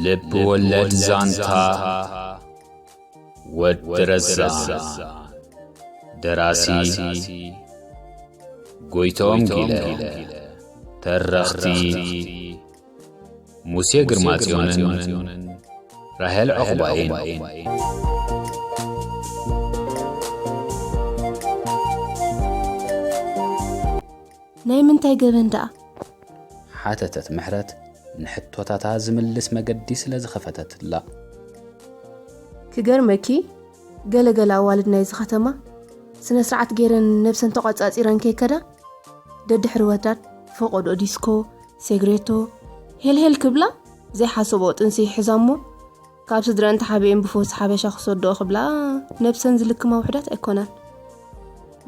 ልብ ወለድ ዛንታ ወዲ ረዛ። ደራሲ ጎይቶም ጊለ። ተረኽቲ ሙሴ ግርማጽዮንን ራሄል ዕቑባይን። ናይ ምንታይ ገበን ደኣ? ሓተተት ምሕረት ንሕቶታታ ዝምልስ መገዲ ስለ ዝኸፈተትላ። ክገርመኪ፣ ገለ ገለ ኣዋልድ ናይዚ ከተማ ስነ ስርዓት ገይረን ነብሰን ተቋጻጺረን ከይከዳ፣ ደድሕሪ ወዳድ ፈቆዶ ዲስኮ፣ ሴግሬቶ፣ ሄልሄል ክብላ ዘይሓሰቦ ጥንሲ ይሕዛ እሞ፣ ካብ ስድረን ተሓቢኤን ብፈውሲ ሓበሻ ክሰድኦ ክብላ ነብሰን ዝልክማ ውሑዳት ኣይኮናን።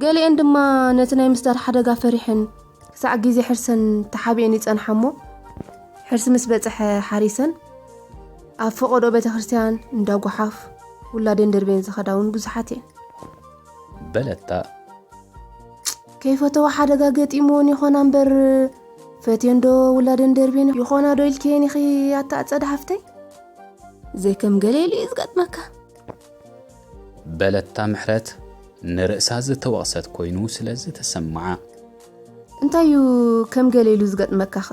ገሊኤን ድማ ነቲ ናይ ምስዳድ ሓደጋ ፈሪሐን ክሳዕ ግዜ ሕርሰን ተሓቢኤን ይጸንሓ እሞ፣ ሕርሲ ምስ በጽሐ ሓሪሰን ኣብ ፈቆዶ ቤተ ክርስቲያን እንዳ ጓሓፍ ውላደን ደርቤን ዝኸዳ እውን ብዙሓት እየን። በለታ። ከይፈተዋ ሓደጋ ገጢምወን ይኾና እምበር፣ ፈትየን ዶ ውላደን ደርቤን ይኾና ዶ ኢልክየን ኢኺ ኣታ ኣጸደ ሓፍተይ? ዘይከም ገለ ኢሉ እዩ ዝገጥመካ። በለታ ምሕረት ንርእሳ ዝተወቕሰት ኮይኑ ስለ ዝተሰምዓ። እንታይ እዩ ከም ገለ ኢሉ ዝገጥመካኸ?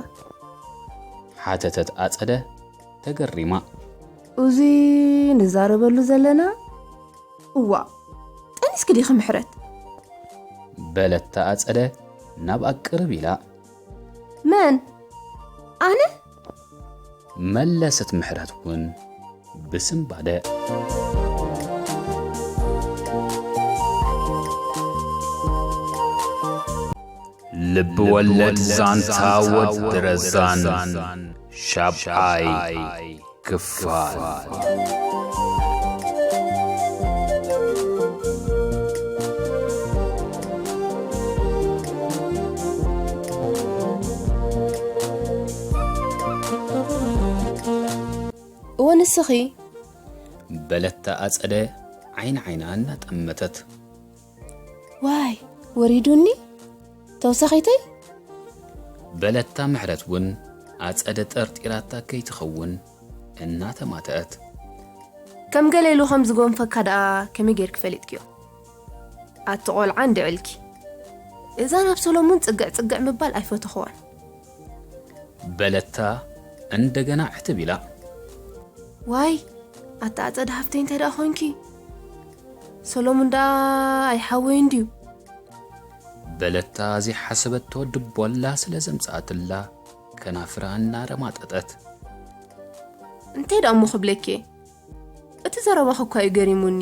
ሓተተት ኣጸደ ተገሪማ። እዚ ንዛረበሉ ዘለና? እዋ፣ ጠኒስኪ ዲኺ ምሕረት? በለታ ኣጸደ ናብኣ ቅርብ ኢላ። መን? ኣነ? መለሰት ምሕረት እውን ብስንባደ። ልቢ ወለድ ዛንታ ወዲ ረዛን ሻብዓይ ክፋል። እወ ንስኺ? በለታ ኣጸደ ዓይኒ ዓይና እናጠመተት። ዋይ፣ ወሪዱኒ? ተውሳኺተይ? በለታ ምሕረት እውን ኣጸደ ጠርጢራታ ከይትኸውን እናተማተአት። ከም ገለ ኢሉ ከም ዝጎንፈካ ደኣ ከመይ ጌርኪ ፈሊጥክዮ? ኣቲ ቆልዓ እንድዕልኪ። እዛ ናብ ሰሎሙን ጽግዕ ጽግዕ ምባል ኣይፈተኽዋን። በለታ እንደገና ዕትብ ኢላ። ዋይ፣ ኣታ ኣጸደ ሃፍተይ እንታይ ደኣ ኾንኪ? ሰሎሙን ደኣ ኣይሓወይን ድዩ? በለታ ዘይሓሰበቶ ድቦላ ስለ ዘምጽኣትላ ከናፍራ እናረማጠጠት። እንታይ ደኣ እሞ ክብለኪ እየ? እቲ ዘረባኺ እኳ እዩ ገሪሙኒ።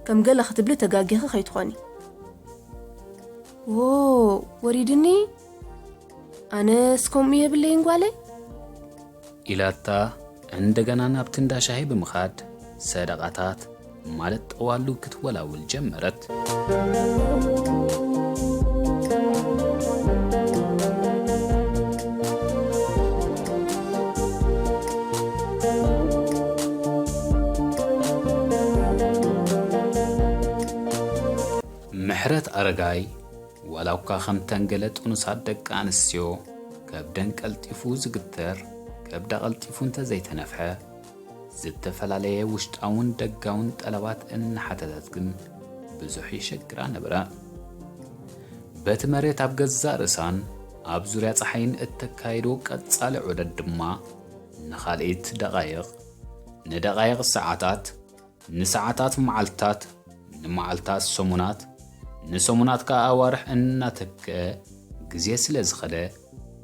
ከም ገለ ክትብሊ ተጋጊኺ ከይትኾኒ። ዎ፣ ወሪድኒ? ኣነስ ከምኡ የብለይን ጓለይ። ኢላታ እንደገና ናብቲ እንዳ ሻሂ ብምኻድ ሰደቓታት ማለት ጠዋሉ ክትወላውል ጀመረት። ምሕረት ኣረጋይ ዋላ እኳ ከምተን ገለ ጥኑሳት ደቂ ኣንስትዮ ከብደን ቀልጢፉ ዝግተር፣ ከብዳ ቀልጢፉ እንተዘይተነፍሐ፣ ዝተፈላለየ ውሽጣውን ደጋውን ጠለባት እናሓተተት ግን ብዙሕ ይሸግራ ነበረ። በቲ መሬት ኣብ ገዛእ ርእሳን ኣብ ዙርያ ጸሓይን እተካይዶ ቀጻሊ ዑደት ድማ ንኻልኢት ደቓይቕ፣ ንደቓይቕ ሰዓታት፣ ንሰዓታት መዓልታት፣ ንመዓልታት ሰሙናት፣ ንሰሙናት ከኣ ኣዋርሕ እናተክአ ግዜ ስለ ዝኸደ፣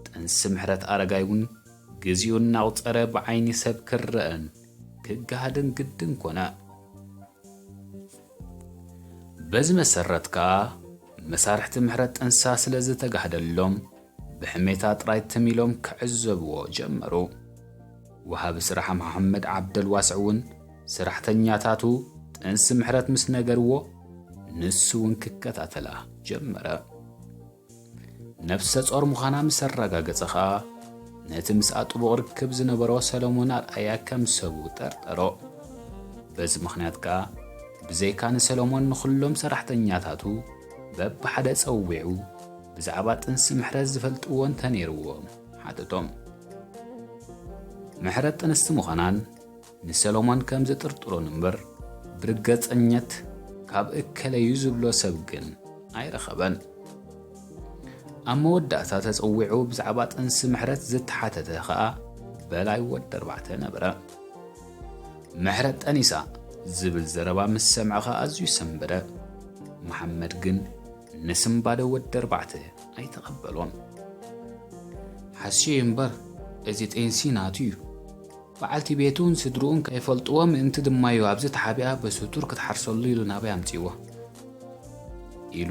ጥንሲ ምሕረት ኣረጋይ እውን ግዜኡ እናቑጸረ ብዓይኒ ሰብ ክረኣን ክገሃድን ግድን ኮነ። በዚ መሰረት ከኣ መሳርሕቲ ምሕረት ጥንሳ ስለ ዝተጋህደሎም ብሕሜታ ጥራይ ትም ኢሎም ክዕዘብዎ ጀመሩ። ወሃቢ ስራሕ መሓመድ ዓብደልዋስዕ እውን ሰራሕተኛታቱ ጥንሲ ምሕረት ምስ ነገርዎ ንሱ እውን ክከታተላ ጀመረ። ነፍሰ ጾር ምዃና ምስ ኣረጋገጸ ኸኣ፣ ነቲ ምስኣ ጥቡቕ ርክብ ዝነበሮ ሰሎሞን ኣርኣያ ከም ሰቡ ጠርጠሮ። በዚ ምኽንያት ከኣ፣ ብዘይካ ንሰሎሞን ንኹሎም ሰራሕተኛታቱ በብሓደ ጸዊዑ፣ ብዛዕባ ጥንሲ ምሕረት ዝፈልጥዎ እንተነይርዎም ሓተቶም። ምሕረት ጥንስቲ ምዃናን ንሰሎሞን ከም ዝጥርጥሮን እምበር፣ ብርግጸኛነት ካብ እከለዩ ዝብሎ ሰብ ግን ኣይረኸበን። ኣብ መወዳእታ ተጸዊዑ ብዛዕባ ጥንሲ ምሕረት ዝተሓተተ ኸኣ በላይ ወዲ ኣርባዕተ ነበረ። ምሕረት ጠኒሳ ዝብል ዘረባ ምስ ሰምዐ ኸኣ ኣዝዩ ሰንበደ። መሓመድ ግን ንስንባደ ወዲ ኣርባዕተ ኣይተቐበሎን። ሓስዮ እምበር፣ እዚ ጤንሲ ናቱ እዩ። በዓልቲ ቤቱን ስድርኡን ከይፈልጥዎ ምእንቲ ድማ እዩ ኣብዚ ተሓቢኣ ብስቱር ክትሓርሰሉ ኢሉ ናበይ ኣምጺእዎ? ኢሉ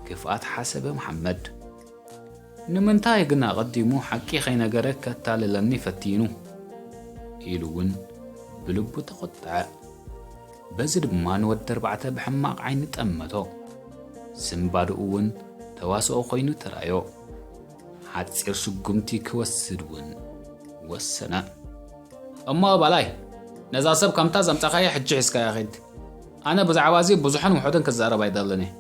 ክፍኣት ሓሰበ መሓመድ። ንምንታይ ግን ኣቐዲሙ ሓቂ ከይነገረ ከታልለኒ ፈቲኑ? ኢሉ እውን ብልቡ ተቖጥዐ። በዚ ድማ ንወዲ ኣርባዕተ ብሕማቕ ዓይኒ ጠመቶ። ስንባድኡ እውን ተዋስኦ ኮይኑ ተራዮ። ሓጺር ስጉምቲ ክወስድ እውን ወሰነ። እሞ ኣባላይ፣ ነዛ ሰብ ከምታ ዘምጻኻያ ሕጂ ሒዝካያ ኺድ። ኣነ ብዛዕባ እዚ ብዙሕን ውሑድን ክዛረብ ኣይደልን እየ።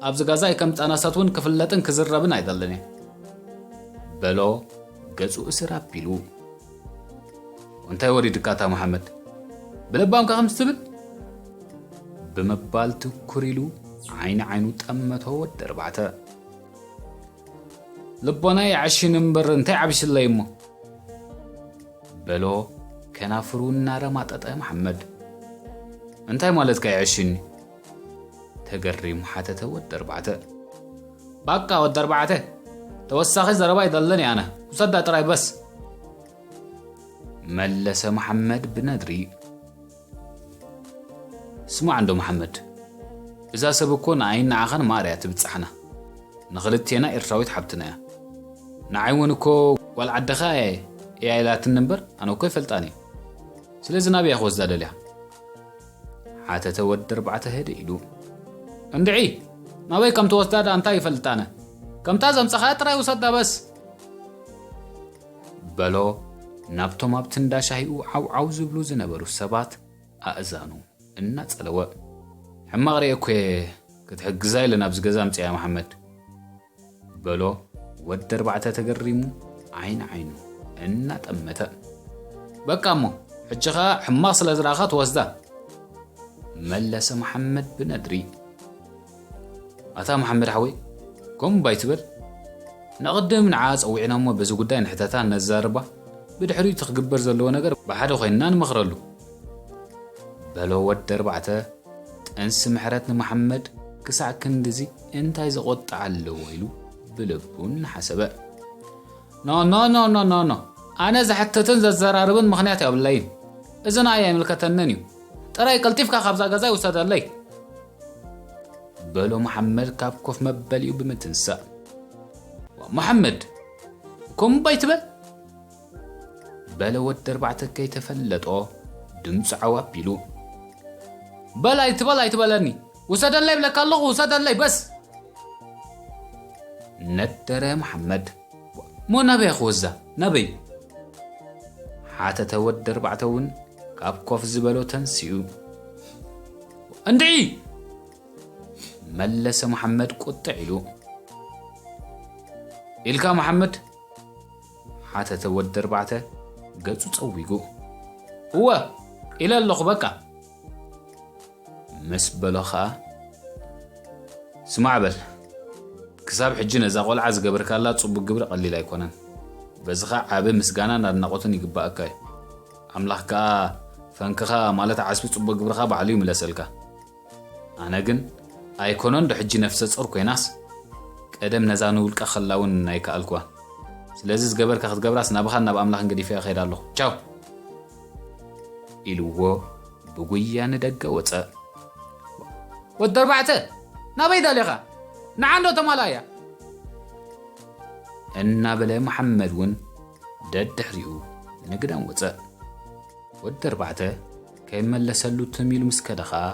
ኣብዚ ገዛይ ከም ጠነሰት እውን ክፍለጥን ክዝረብን ኣይደልን እየ። በሎ ገጹ እስር ኣቢሉ። እንታይ ወሪድካ ኣታ መሓመድ? ብለባምካ ከምዚ ትብል? ብምባል ትኩር ኢሉ ዓይኒ ዓይኑ ጠመቶ ወዲ ኣርባዕተ። ልቦናይ ይዓሽን እምበር እንታይ ዓብሽለይ እሞ? በሎ ከናፍሩ እናረማጠጠ መሓመድ። እንታይ ማለትካ ይዕሽኒ? ተገሪሙ ሓተተ ወዲ ኣርባዕተ። ባቃ ወዲ ኣርባዕተ፣ ተወሳኺ ዘረባ ኣይደልን ኣነ። ውሰዳ ጥራይ በስ። መለሰ መሓመድ ብነድሪ። ስማዕ እንዶ መሓመድ፣ እዛ ሰብ እኮ ንኣይን ንዓኻን ማእርያ ትብጻሕና። ንኽልቴና ኤርትራዊት ሓብትና እያ። ንዓይ እውን እኮ ጓል ዓድኻ እያ እያ ኢላትኒ እምበር ኣነ እኮ ይፈልጣን እየ። ስለዚ ናበይ እያ ክወስዳ ደልያ? ሓተተ ወዲ ኣርባዕተ ህድእ ኢሉ። እንድዒ፣ ናበይ ከም ትወስዳ ደኣ እንታይ ይፈልጥ ኣነ? ከምታ ዘምጻኻያ ጥራይ ውሰዳ በስ። በሎ ናብቶም ኣብቲ እንዳ ሻሂኡ ዓውዓው ዝብሉ ዝነበሩ ሰባት ኣእዛኑ እናጸለወ። ሕማቕ ርእየ እኮ እየ ክትሕግዛ ኢለ ናብዚ ገዛ ኣምጺኣ መሓመድ። በሎ ወዲ ኣርባዕተ ተገሪሙ ዓይኒ ዓይኑ እናጠመተ። በቃ እሞ ሕጂ ኸኣ ሕማቕ ስለ ዝረኣኻ ትወስዳ። መለሰ መሓመድ ብነድሪ። ኣታ መሓመድ ሓወይ፣ ከምኡ እባ ኣይትበል። ንቕድም ንዓ ጸዊዕና እሞ በዚ ጉዳይ ንሕተታ ነዛርባ፣ ብድሕሪኡ እቲ ክግበር ዘለዎ ነገር ብሓደ ኮይንና ንመኽረሉ። በሎ ወዲ ኣርባዕተ ጥንሲ ምሕረት ንመሓመድ ክሳዕ ክንድዚ እንታይ ዘቖጥዓ ኣለዎ ኢሉ ብልቡ እናሓሰበ። ኖ ኖ ኖ ኖ ኖ ኖ፣ ኣነ ዘሕትትን ዘዘራርብን ምኽንያት የብለይን። እዚ ንኣይ ኣይምልከተንን እዩ። ጥራይ ቀልጢፍካ ካብዛ ገዛ ይውሰደለይ። በሎ መሓመድ ካብ ኮፍ መበሊኡ ብምትንሳእ። መሓመድ፣ ከምኡ እባ ኣይትበል። በለ ወዲ ኣርባዕተ ከይተፈለጦ ድምፁ ዓው ኣቢሉ። በል ኣይትበል ኣይትበለኒ። ውሰደለይ ይብለካ ኣለኹ፣ ውሰደለይ በስ። ነደረ መሓመድ። እሞ ናበይ ክወዛ? ናበይ? ሓተተ ወዲ ኣርባዕተ እውን ካብ ኮፍ ዝበሎ ተንሲኡ። እንድዒ! መለሰ መሓመድ ቁጥዕ ኢሉ። ኢልካ መሓመድ? ሓተተ ወዲ ኣርባዕተ ገጹ ጸዊጉ። እወ፣ ኢለ ኣለኹ በቃ። ምስ በሎ ኸኣ፣ ስማዕ በል፣ ክሳብ ሕጂ ነዛ ቆልዓ ዝገበርካላ ጽቡቕ ግብሪ ቀሊል ኣይኮነን። በዚ ኸኣ ዓቢ ምስጋናን ኣድናቖትን ይግባኣካ እዩ። ኣምላኽ ከኣ ፈንክኻ፣ ማለት ዓስቢ ጽቡቕ ግብርኻ ባዕሉ ይምለሰልካ። ኣነ ግን ኣይኮነን ዶ ሕጂ ነፍሰ ጾር ኮይናስ፣ ቀደም ነዛ ንውልቀ ከላ እውን ኣይከኣልኩዋን። ስለዚ ዝገበርካ ክትገብራስ ናብኻን ናብ ኣምላኽን ገዲፈያ እኸይድ ኣለኹ። ቻው! ኢልዎ ብጉያ ንደገ ወጸ። ወዲ ኣርባዕተ፣ ናበይ ደሊኻ? ንዓ እንዶ ተማላያ። እናበለ መሓመድ እውን ደድሕሪኡ ንግዳም ወጸ። ወዲ ኣርባዕተ ከይመለሰሉ ትም ኢሉ ምስ ከደ ኸኣ፣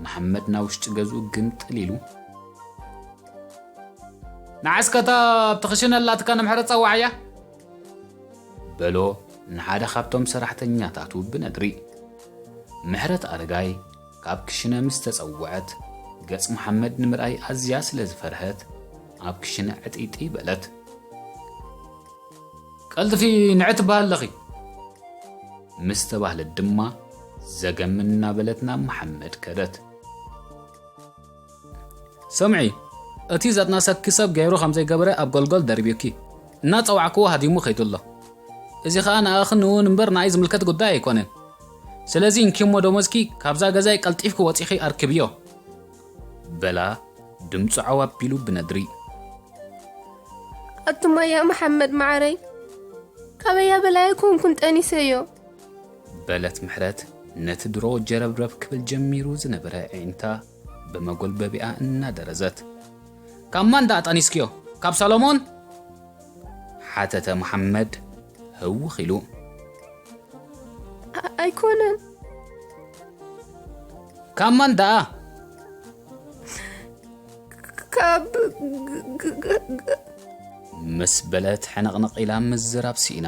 መሓመድ ናብ ውሽጢ ገዝኡ ግምጥል ኢሉ፣ ንዓስከ እታ ኣብቲ ክሽነ ኣላትካ ንምሕረት ጸዋዓያ። በሎ ንሓደ ካብቶም ሰራሕተኛታቱ ብነድሪ። ምሕረት ኣረጋይ ካብ ክሽነ ምስ ተጸውዐት፣ ገጽ መሓመድ ንምርኣይ ኣዝያ ስለ ዝፈርሀት፣ ኣብ ክሽነ ዕጥይጥይ በለት። ቀልጥፊ ንዒ ትበሃል ኣለኺ። ምስ ተባህለት ድማ ዘገም እናበለት ናብ መሓመድ ከደት። ስምዒ፣ እቲ ዘጥነሰኪ ሰብ ገይሩ ከም ዘይገበረ ኣብ ጎልጎል ደርብዩኪ እናጸዋዕክዎ ሃዲሙ ከይዱ ኣሎ። እዚ ኸኣ ንኣኽን እውን እምበር ንኣይ ዝምልከት ጉዳይ ኣይኮነን። ስለዚ እንኪ እሞ ደሞዝኪ ካብዛ ገዛይ ቀልጢፍኪ ወጺኺ ኣርክብዮ፣ በላ ድምፁ ዓው ኣቢሉ ብነድሪ። ኣቱማያ መሓመድ መዓረይ፣ ካበያ በላይ ኣይኮንኩን ጠኒሰዮ። በለት ምሕረት ነቲ ድሮ ጀረብረብ ክብል ጀሚሩ ዝነበረ ኣዒንታ ብመጎልበቢኣ እናደረዘት። ካብ ማን ደኣ ጠኒስክዮ? ካብ ሰሎሞን? ሓተተ መሓመድ ህውኽ ኢሉ። ኣ-፣ ኣይኮነን። ካብ ማን ደኣ? ካብ ግ-፣ ግ-፣ ግ-፣ ግ-፣ ምስ በለት ሕንቕንቕ ኢላ ምዝራብ ስኢና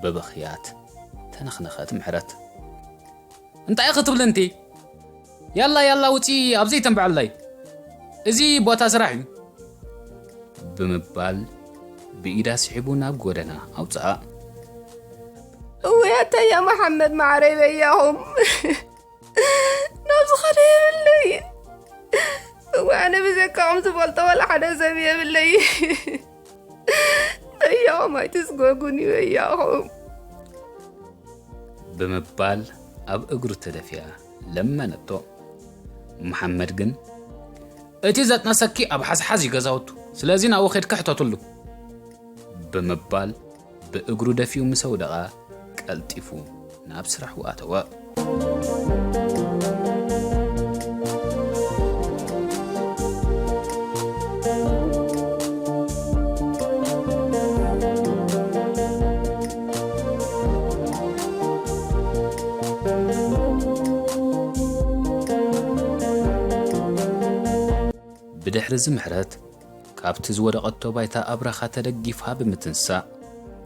ብብኽያት ተነኽነኸት ምሕረት። እንታይ ክትብል እንቲ? ያላ፣ ያላ፣ ውጺ፣ ኣብዚ ተንብዐለይ። እዚ ቦታ ስራሕ እዩ። ብምባል ብኢዳ ስሒቡ ናብ ጎደና ኣውጽኣ። እውይ ኣታያ መሓመድ መዓረይ በያኹም። ናብዚ ኸደ የብለይን። እወ፣ ኣነ ብዘካኹም ዝፈልጦ ዋላ ሓደ ሰብ የብለይን። በያኹም ኣይትስጎጉኒ፣ በያኹም። ብምባል ኣብ እግሩ ተደፊኣ ለመነቶ። መሓመድ ግን፣ እቲ ዘጥነሰኪ ኣብ ሓዝሓዝ እዩ ገዛውቱ፣ ስለዚ ናብኡ ኸድኪ ሕተትሉ። ብምባል ብእግሩ ደፊኡ ምስ ኣውደቓ፣ ቀልጢፉ ናብ ስራሑ ኣተወ። ብድሕሪ እዚ ምሕረት፣ ካብቲ ዝወደቐቶ ባይታ ኣብራኻ ተደጊፋ ብምትንሳእ፣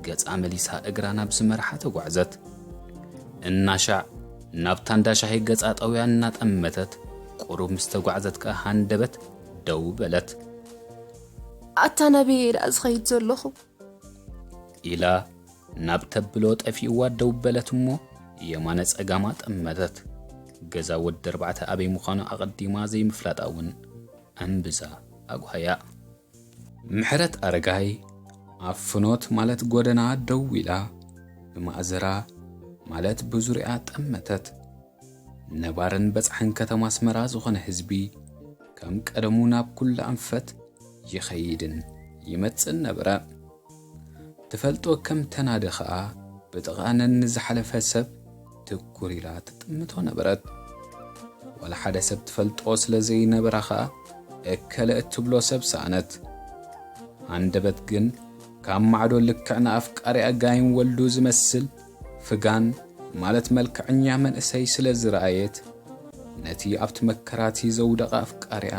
ገጻ መሊሳ እግራ ናብ ዝመርሓ ተጓዕዘት። እናሻዕ ናብታ እንዳ ሻሂ ገጻ ጠውያ እናጠመተት፣ ቁሩብ ምስ ተጓዕዘት ከኣ ሃንደበት ደው በለት። ኣታ ናበይ እየ ደኣ ዝኸይድ ዘለኹ? ኢላ ናብ ተብሎ ጠፊእዋ ደው በለት እሞ የማነ ጸጋማ ጠመተት። ገዛ ወዲ ኣርባዕተ ኣበይ ምዃኑ ኣቐዲማ ዘይምፍላጣ እውን እምብዛ ኣጓህያ። ምሕረት ኣረጋይ ኣብ ፍኖት ማለት ጎደና ደው ኢላ ብማእዘራ ማለት ብዙርያ ጠመተት። ነባርን በጻሕን ከተማ ኣስመራ ዝኾነ ህዝቢ ከም ቀደሙ ናብ ኩሉ ኣንፈት ይኸይድን ይመጽእን ነበረ። ትፈልጦ ከም ተናደ ኸኣ ብጥቓ ነንዝሓለፈ ሰብ ትኩር ኢላ ትጥምቶ ነበረት። ዋላ ሓደ ሰብ ትፈልጦ ስለ ዘይነበራ ኸኣ እከለ እትብሎ ሰብ ሰኣነት። ሃንደበት ግን ካብ ማዕዶ ልክዕ ንኣፍቃሪኣ ጋይም ወልዱ ዝመስል ፍጋን ማለት መልክዐኛ መንእሰይ ስለ ዝረኣየት፣ ነቲ ኣብቲ መከራ እቲ ዘውደቐ ኣፍቃሪኣ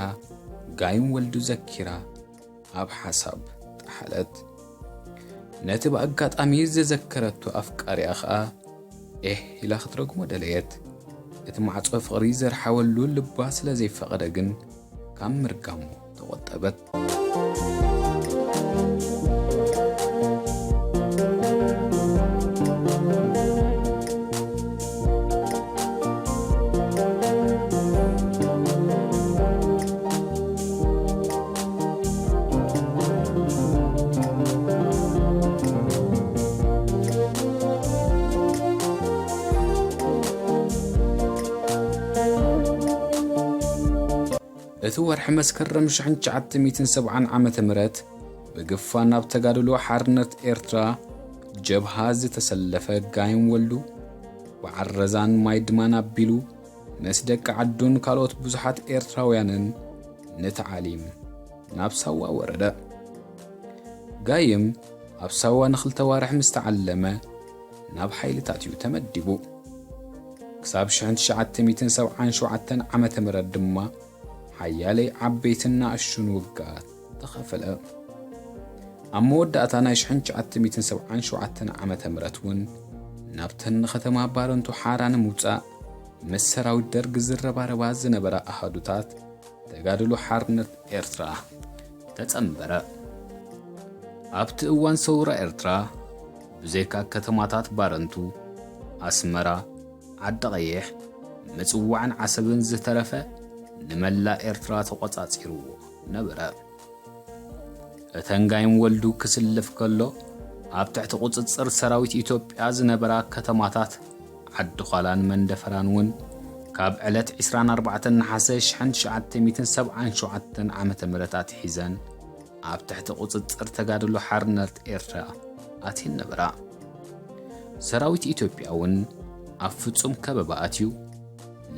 ጋይም ወልዱ ዘኪራ ኣብ ሓሳብ ጠሓለት። ነቲ ብኣጋጣሚ ዘዘከረቶ ኣፍቃሪኣ ኸኣ ኤህ ኢላ ክትረግሞ ደለየት። እቲ ማዕጾ ፍቕሪ ዘርሓወሉ ልባ ስለ ዘይፈቐደ ግን ካብ ምርጋሙ ተቖጠበት። እቲ ወርሒ መስከረም ሽሕን ትሽዓተ ሚእትን ሰብዓን ዓመተ ምህረት ብግፋ ናብ ተጋድሎ ሓርነት ኤርትራ ጀብሃ ዝተሰለፈ ጋይም ወልዱ፣ በዓል ረዛን ማይ ድማን ኣቢሉ፣ ምስ ደቂ ዓዱን ካልኦት ብዙሓት ኤርትራውያንን ንተዓሊም ናብ ሳዋ ወረደ። ጋይም ኣብ ሳዋ ንኽልተ ኣዋርሕ ምስ ተዓለመ፣ ናብ ሓይልታት እዩ ተመዲቡ። ክሳብ ሽሕን ትሽዓተ ሚእትን ሰብዓን ሸውዓተን ዓመተ ምህረት ድማ ሓያለይ ዓበይትን ንኣሽቱን ውግኣት ተኻፈለ። ኣብ መወዳእታ ናይ ሽሕን ትሽዓተ ሚእትን ሰብዓን ሸውዓተን ዓመተ ምህረት እውን ናብተን ንከተማ ባረንቱ ሓራ ንምውጻእ ምስ ሰራዊት ደርግ ዝረባረባ ዝነበራ ኣሃዱታት ተጋድሎ ሓርነት ኤርትራ ተጸንበረ። ኣብቲ እዋን ሰውራ ኤርትራ ብዘይካ ከተማታት ባረንቱ፣ ኣስመራ፣ ዓዲ ቐይሕ፣ ምጽዋዕን ዓሰብን ዝተረፈ ንመላእ ኤርትራ ተቖጻጺርዎ ነበረ። እተን ጋይም ወልዱ ክስልፍ ከሎ፣ ኣብ ትሕቲ ቁጽጽር ሰራዊት ኢትዮጵያ ዝነበራ ከተማታት ዓዲ ዃላን መንደፈራን እውን ካብ ዕለት ዕስራን ኣርባዕተን ነሓሰ ሽሕን ትሽዓተ ሚእትን ሰብዓን ሸውዓተን ዓመተ ምህረት ኣትሒዘን ኣብ ትሕቲ ቁጽጽር ተጋድሎ ሓርነት ኤርትራ ኣትየን ነበራ። ሰራዊት ኢትዮጵያ እውን ኣብ ፍጹም ከበባ ኣትዩ፣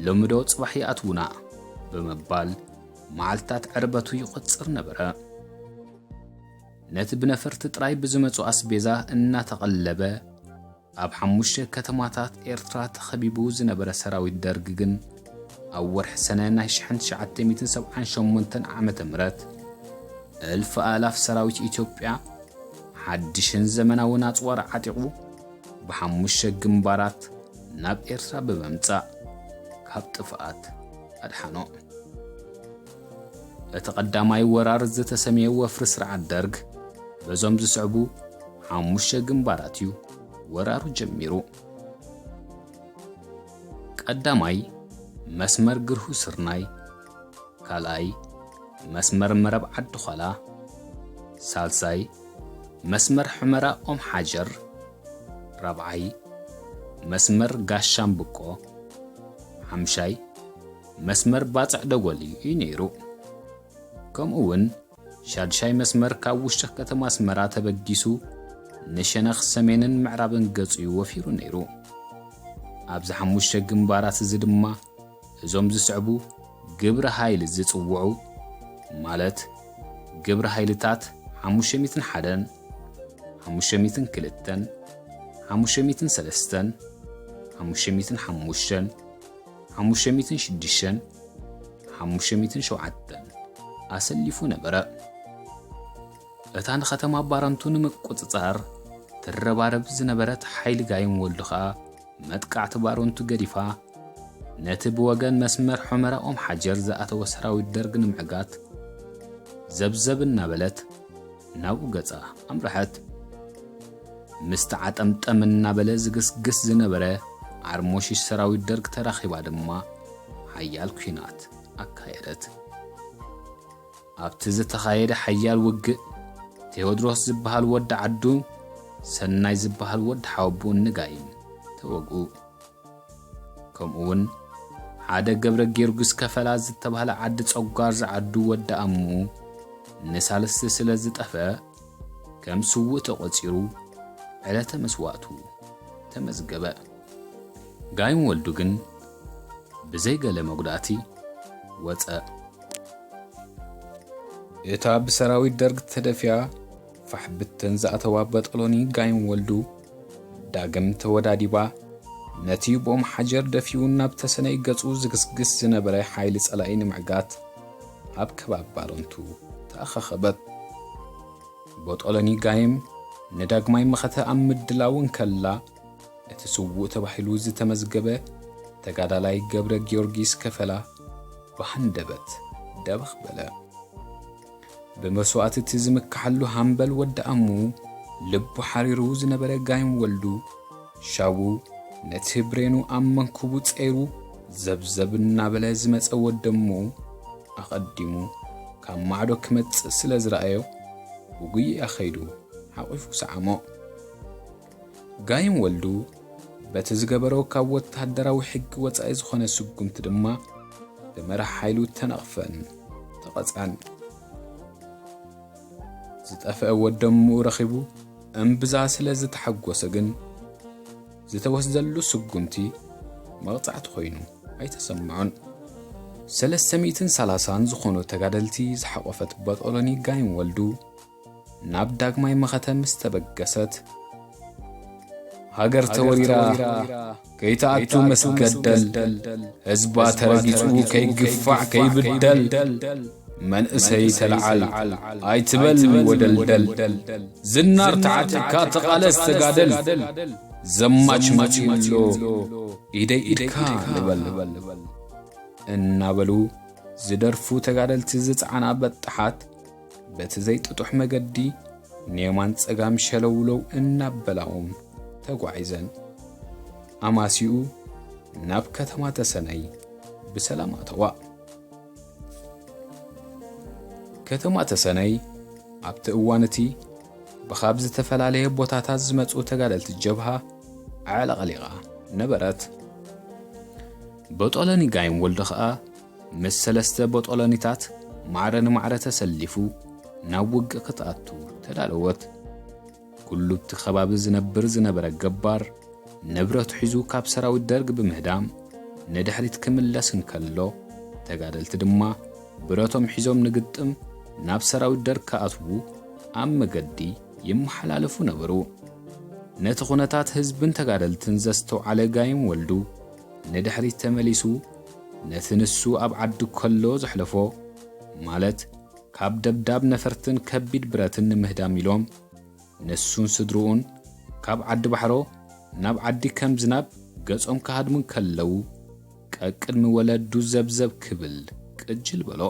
"ሎሚ ዶ ጽባሕ ይኣትዉና?" ብምባል መዓልታት ዕርበቱ ይቖጽር ነበረ። ነቲ ብነፈርቲ ጥራይ ብዝመጹ ኣስቤዛ እናተቐለበ ኣብ ሓሙሽተ ከተማታት ኤርትራ ተኸቢቡ ዝነበረ ሰራዊት ደርግ ግን፣ ኣብ ወርሒ ሰነ ናይ ሽሕን ትሽዓተ ሚእትን ሰብዓን ሸሞንተን ዓመተ ምህረት፣ እልፍ ኣእላፍ ሰራዊት ኢትዮጵያ ሓድሽን ዘመናውን ኣጽዋር ዓጢቑ፣ ብሓሙሽተ ግንባራት ናብ ኤርትራ ብምምጻእ፣ ካብ ጥፍኣት ኣድሓኖ። እቲ ቀዳማይ ወራር ዝተሰምየ ወፍሪ ስርዓት ደርግ፣ በዞም ዝስዕቡ ሓሙሽተ ግንባራት እዩ ወራሩ ጀሚሩ። ቀዳማይ፣ መስመር ግርሁ ስርናይ። ካልኣይ፣ መስመር መረብ ዓዲ ዃላ። ሳልሳይ፣ መስመር ሑመራ ኦም ሓጀር። ራብዓይ፣ መስመር ጋሻምብቆ። ሓምሻይ፣ መስመር ባጽዕ ደጎሊ እዩ ነይሩ። ከምኡ እውን ሻድሻይ መስመር ካብ ውሽጢ ከተማ ኣስመራ ተበጊሱ ንሸነኽ ሰሜንን ምዕራብን ገጹ እዩ ወፊሩ ነይሩ። ኣብዚ ሓሙሽተ ግንባራት እዚ ድማ እዞም ዝስዕቡ ግብረ ሃይል ዝጽውዑ፣ ማለት ግብረ ሃይልታት ሓሙሽተ ሚእትን ሓደን፣ ሓሙሽተ ሚእትን ክልተን፣ ሓሙሽተ ሚእትን ሰለስተን፣ ሓሙሽተ ሚእትን ሓሙሽተን፣ ሓሙሽተ ሚእትን ሽዱሽተን፣ ሓሙሽተ ሚእትን ሸውዓተን ኣሰሊፉ ነበረ። እታ ንከተማ ባረንቱ ንምቁጽጻር ትረባረብ ዝነበረት ሓይሊ ጋይም ወልዱ ኸኣ መጥቃዕቲ ባረንቱ ገዲፋ፣ ነቲ ብወገን መስመር ሑመራ ኦም ሓጀር ዝኣተወ ሰራዊት ደርግ ንምዕጋት ዘብዘብ እናበለት ናብኡ ገጻ ኣምርሐት። ምስቲ ዓጠምጠም እናበለ ዝግስግስ ዝነበረ ዓርሞሽሽ ሰራዊት ደርግ ተራኺባ ድማ ሓያል ኲናት ኣካየደት። ኣብቲ ዝተኻየደ ሓያል ውግእ፣ ቴዎድሮስ ዝበሃል ወዲ ዓዱ፣ ሰናይ ዝበሃል ወዲ ሓወቦኡን ንጋይም ተወግኡ። ከምኡውን ሓደ ገብረ ጊዮርጊስ ከፈላ ዝተባህለ ዓዲ ጸጓር ዝዓዱ ወዲ ኣሙኡ ንሳልስቲ ስለ ዝጠፍአ፣ ከም ስዉእ ተቖጺሩ ዕለተ መስዋእቱ ተመዝገበ። ጋይም ወልዱ ግን ብዘይ ገለ መጉዳእቲ ወጸ። እታ ብሰራዊት ደርግ ተደፊኣ ፋሕ ብትን ዝኣተዋ በጠሎኒ ጋይም ወልዱ ዳግም ተወዳዲባ፣ ነቲ ብኦም ሓጀር ደፊኡ ናብ ተሰነይ ገጹ ዝግስግስ ዝነበረ ሓይሊ ጸላኢ ንምዕጋት ኣብ ከባቢ ባረንቱ ተኣኻኸበት። ቦጦሎኒ ጋይም ንዳግማይ መኸተ ኣብ ምድላው እንከላ፣ እቲ ስዉእ ተባሂሉ ዝተመዝገበ ተጋዳላይ ገብረ ጊዮርጊስ ከፈላ ብሃንደበት ደበኽ በለ። ብመስዋእቲ እቲ ዝምክሓሉ ሃምበል ወዲ ኣሙ ልቡ ሓሪሩ ዝነበረ ጋይም ወልዱ፣ ሻቡ ነቲ ብሬኑ ኣብ መንኩቡ ጸይሩ ዘብዘብ እናበለ ዝመጸ ወዲ ኣሙ ኣቐዲሙ ካብ ማዕዶ ክመጽእ ስለ ዝረኣዮ፣ ብጉያ ኸይዱ ሓቒፉ ሰዓሞ። ጋይም ወልዱ በቲ ዝገበሮ ካብ ወተሃደራዊ ሕጊ ወጻኢ ዝኾነ ስጉምቲ ድማ ብመራሕ ሓይሉ ተነቕፈን ተቐጽዐን። ዝጠፍአ ወዲ ኣሙኡ ረኺቡ እምብዛ ስለ ዝተሓጎሰ ግን፣ ዝተወስደሉ ስጉምቲ መቕጻዕቲ ኮይኑ ኣይተሰምዖን። ሰለስተ ሚእትን ሰላሳን ዝኾኑ ተጋደልቲ ዝሓቖፈት ቦጦሎኒ ጋይም ወልዱ ናብ ዳግማይ መኸተ ምስ ተበገሰት፣ ሃገር ተወሪራ፣ ከይትኣቱ መስገደል፣ ህዝባ ተረጊጹ ከይግፋዕ ከይብደል፣ መንእሰይ ተለዓል ኣይትበል ወደልደል፣ ዝናር ተዓጢቕካ ተቓለስ ተጋደል፣ ዘማች መጺኡ ኣሎ ኢደይ ኢድካ ንበል እናበሉ ዝደርፉ ተጋደልቲ ዝጸዓና በጣሓት በቲ ዘይጥጡሕ መገዲ ንየማን ጸጋም ሸለውለው እናበላኦም ተጓዒዘን። ኣማሲኡ ናብ ከተማ ተሰነይ ብሰላም ኣተዋ። ከተማ ተሰነይ ኣብቲ እዋን እቲ ብኻብ ዝተፈላለየ ቦታታት ዝመጹ ተጋደልቲ ጀብሃ ኣዕለቕሊቓ ነበረት። በጦሎኒ ጋይም ወልዱ ኸኣ ምስ ሰለስተ በጦሎኒታት ማዕረ ንማዕረ ተሰሊፉ ናብ ውግእ ክትኣቱ ተዳለወት። ኩሉ ኣብቲ ከባቢ ዝነብር ዝነበረ ገባር ንብረቱ ሒዙ ካብ ሰራዊት ደርግ ብምህዳም ንድሕሪት ክምለስ እንከሎ፣ ተጋደልቲ ድማ ብረቶም ሒዞም ንግጥም ናብ ሰራዊት ደርግ ክኣትዉ ኣብ መገዲ ይመሓላለፉ ነበሩ። ነቲ ኩነታት ህዝብን ተጋደልትን ዘስተውዓለ ጋይም ወልዱ ንድሕሪት ተመሊሱ ነቲ ንሱ ኣብ ዓዲ ከሎ ዘሕለፎ፣ ማለት ካብ ደብዳብ ነፈርትን ከቢድ ብረትን ንምህዳም ኢሎም ንሱን ስድርኡን ካብ ዓዲ ባሕሮ ናብ ዓዲ ከም ዝናብ ገጾም ክሃድሙ እንከለዉ፣ ቀቅድሚ ወለዱ ዘብዘብ ክብል ቅጅል በሎ።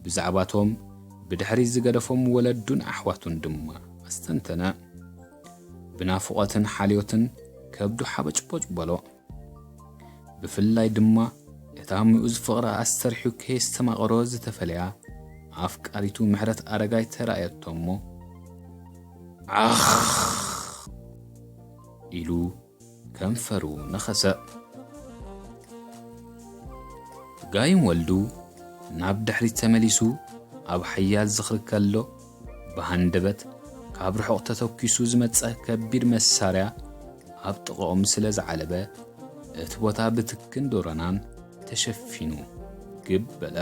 ብዛዕባቶም ብድሕሪት ዝገደፎም ወለዱን ኣሕዋቱን ድማ ኣስተንተነ። ብናፍቖትን ሓልዮትን ከብዱ ሓበጭቦጭ በሎ። ብፍላይ ድማ እታ ምኡዝ ፍቕራ ኣስተርሕዩ ከየስተማቐሮ ዝተፈለያ ኣፍቃሪቱ ምሕረት ኣረጋይ ተራእየቶ እሞ፣ ዓኽ ኢሉ ከንፈሩ ነኸሰ። ጋይም ወልዱ ናብ ድሕሪት ተመሊሱ ኣብ ሓያል ዝኽሪ ከሎ፣ ብሃንደበት ካብ ርሑቕ ተተኲሱ ዝመጸ ከቢድ መሳርያ ኣብ ጥቓኦም ስለ ዝዓለበ፣ እቲ ቦታ ብትክን ዶሮናን ተሸፊኑ ግብ በለ።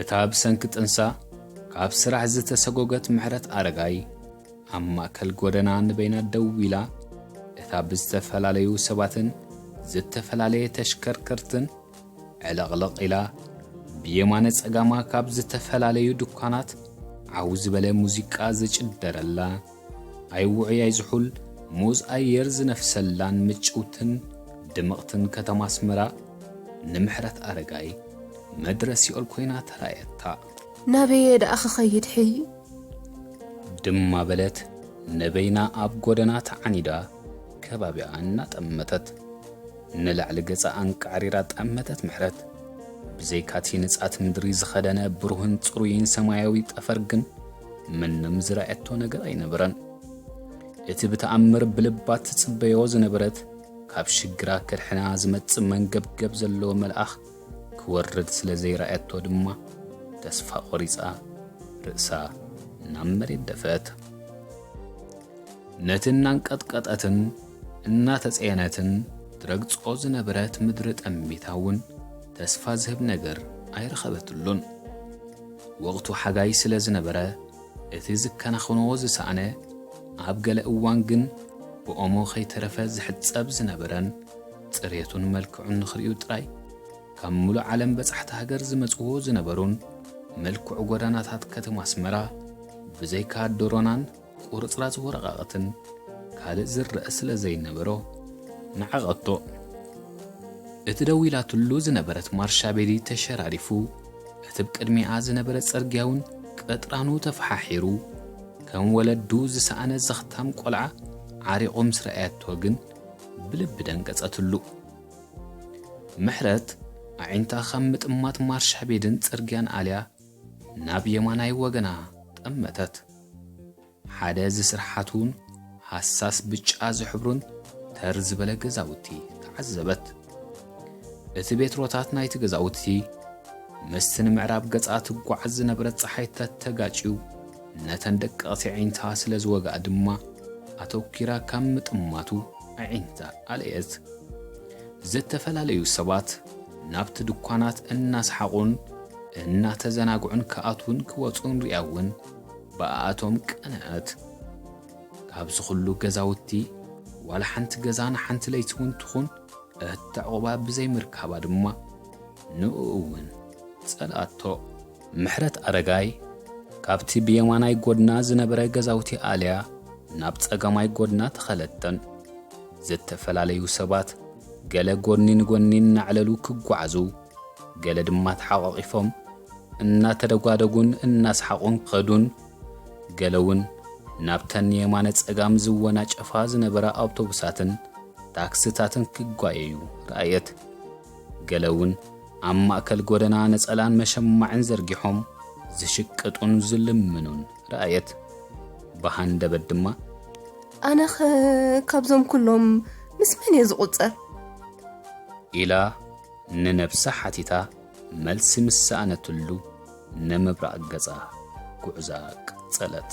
እታ ብሰንኪ ጥንሳ ካብ ስራሕ ዝተሰጎገት ምሕረት ኣረጋይ፣ ኣብ ማእከል ጎደና ንበይና ደው ኢላ፣ እታ ብዝተፈላለዩ ሰባትን ዝተፈላለየ ተሽከርከርትን ዕልቕልቕ ኢላ፣ ብየማነ ጸጋማ ካብ ዝተፈላለዩ ድኳናት ዓው ዝበለ ሙዚቃ ዝጭደረላ፣ ኣይውዑይ ኣይዝሑል ሙዝ ኣየር ዝነፍሰላን ምጭውትን ድምቕትን ከተማ ኣስመራ፣ ንምሕረት ኣረጋይ መድረ ሲኦል ኮይና ተራእየታ። ናበየ ደኣ ክኸይድ ሕይ? ድማ በለት፣ ነበይና ኣብ ጎደና ተዓኒዳ ከባቢኣ እናጠመተት። ንላዕሊ ገጻ ኣንቃዕሪራ ጠመተት ምሕረት። ብዘይካቲ ንጻት ምድሪ ዝኸደነ ብሩህን ጽሩይን ሰማያዊ ጠፈር ግን ምንም ዝረኣየቶ ነገር ኣይነበረን። እቲ ብተኣምር ብልባ ትጽበዮ ዝነበረት፣ ካብ ሽግራ ከድሕና ዝመጽእ መንገብገብ ዘለዎ መልኣኽ ክወርድ ስለ ዘይረኣየቶ ድማ፣ ተስፋ ቆሪጻ ርእሳ ናብ መሬት ደፈት። ነቲ እናንቀጥቀጠትን እናተጸየነትን ትረግጾ ዝነበረት ምድሪ ጠሚታ እውን ተስፋ ዝህብ ነገር ኣይረኸበትሉን። ወቕቱ ሓጋይ ስለ ዝነበረ፣ እቲ ዝከናኸኖ ዝሰኣነ፣ ኣብ ገለ እዋን ግን ብኦሞ ከይተረፈ ዝሕጸብ ዝነበረን፣ ጽሬቱን መልክዑን ንኽርእዩ ጥራይ ካብ ምሉእ ዓለም በጻሕቲ ሃገር ዝመጽዎ ዝነበሩን፣ መልክዑ ጎደናታት ከተማ ኣስመራ ብዘይካ ዶሮናን ቁርጽራጽ ወረቓቕትን ካልእ ዝረአ ስለ ዘይነበሮ፣ ነዓቐቶ። እቲ ደው ኢላትሉ ዝነበረት ማርሻ ቤዲ ተሸራሪፉ፣ እቲ ብቅድሚኣ ዝነበረ ጽርግያ እውን ቅጥራኑ ተፈሓሒሩ፣ ከም ወለዱ ዝሰኣነ ዘኽታም ቆልዓ ዓሪቑ ምስ ረኣየቶ ግን ብልቢ ደንገጸትሉ። ምሕረት ኣዒንታ ካብ ምጥማት ማርሻ ቤድን ጽርግያን ኣልያ ናብ የማናይ ወገና ጠመተት። ሓደ ዝስርሓቱን ሃሳስ ብጫ ዝሕብሩን ተር ዝበለ ገዛውቲ ተዓዘበት። እቲ ቤትሮታት ናይቲ ገዛውቲ ምስቲ ንምዕራብ ገጻ ትጓዓዝ ዝነበረት ጸሓይ ተተጋጭዩ፣ ነተን ደቀቕቲ ኣዒንታ ስለ ዝወግኣ ድማ፣ ኣተኲራ ካብ ምጥማቱ ኣዒንታ ኣለየት። ዝተፈላለዩ ሰባት ናብቲ ድኳናት እናሰሓቑን እናተዘናግዑን ክኣትዉን ክወጹን ሪኣ እውን ብኣኣቶም ቀንኣት። ካብዚ ኩሉ ገዛውቲ ዋላ ሓንቲ ገዛ ንሓንቲ ለይቲ እውን ትኹን እተዕቑባ ብዘይምርካባ ድማ ንኡ እውን ጸልኣቶ። ምሕረት ኣረጋይ ካብቲ ብየማናይ ጎድና ዝነበረ ገዛውቲ ኣልያ ናብ ጸጋማይ ጎድና ተኸለተን። ዝተፈላለዩ ሰባት ገለ ጎኒ ንጎኒ እናዕለሉ ክጓዓዙ፣ ገለ ድማ ተሓቋቒፎም እናተደጓደጉን እናሰሓቑን ክኸዱን፣ ገለ እውን ናብተን የማነ ጸጋም ዝወናጨፋ ዝነበራ ኣውቶቡሳትን ታክስታትን ክጓየዩ ረኣየት። ገለ እውን ኣብ ማእከል ጎደና ነጸላን መሸማዕን ዘርጊሖም ዝሽቅጡን ዝልምኑን ረኣየት። ብሃንደበት ድማ፣ "ኣነኸ ካብዞም ኩሎም ምስ መን እየ ዝቑጸር?" ኢላ ንነብሳ ሓቲታ፣ መልሲ ምስ ሰኣነትሉ ንምብራቕ ገጻ ጉዕዛ ቀጸለት።